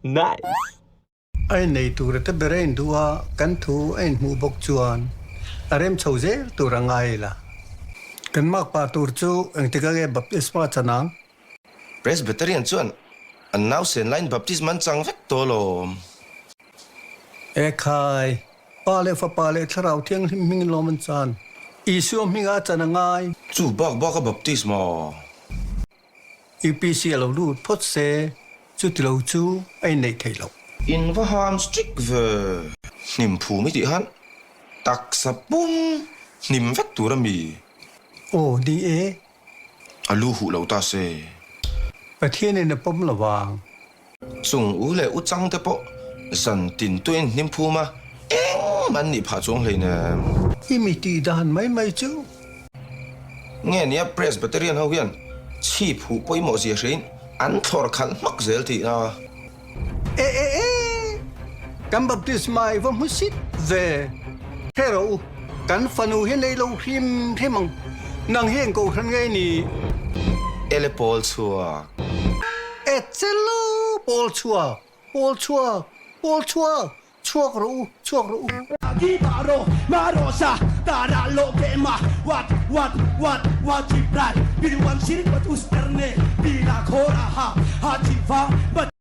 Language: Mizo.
Nice. A innei tur a te ber a induh a, kan thu a inhmuh bawk chuan a rem chho zel tur a ngai ila. Kan makpa tur chu engtik a nge baptisma chan ang? Presbyterian chuan an nausen laiin baptisma an chang vek tawh alawm. Ekhai, Pa leh Fapa leh Thlarau Thianghlim hmingin lawm an chan. Isua hminga a chan a ngai. Chu bak bak a baptisma. UPC a lo lut phawt se, chuti lo chu a inneih theih loh. In va han strict ve. Hnim phum i tih han taksa pum hnim vek tur a mi? Aw ni e. A lu huh lo ta se. Pathianin a pawm lo vang. Chung u leh u chang te pawh zan tin tuin hnim phum a, engmah an nih phah chuang hleinem. I mi tih dan mai mai chu. Nge nia Presbyterian ho hian chhip huh pawimawh zia hrein an thlawr khalh hmak zel tih a. E e e! Kan baptisma i va hmu sit ve. Hre rawh u, kan fanu hi nei lo hrim hrim ang. Nang hi eng kohhran nge i nih? Ele pawl chhuak. E chelo pawl chhuak, pawl chhuak, pawl chhuak, chhuak rawh u, chhuak rawh u. Ki ba ro ma ro sa ta ra lo ke ma wat wat wat wa chi prai bi wan sir pat us ter ne bi la kho ra ha ha chi fa ba.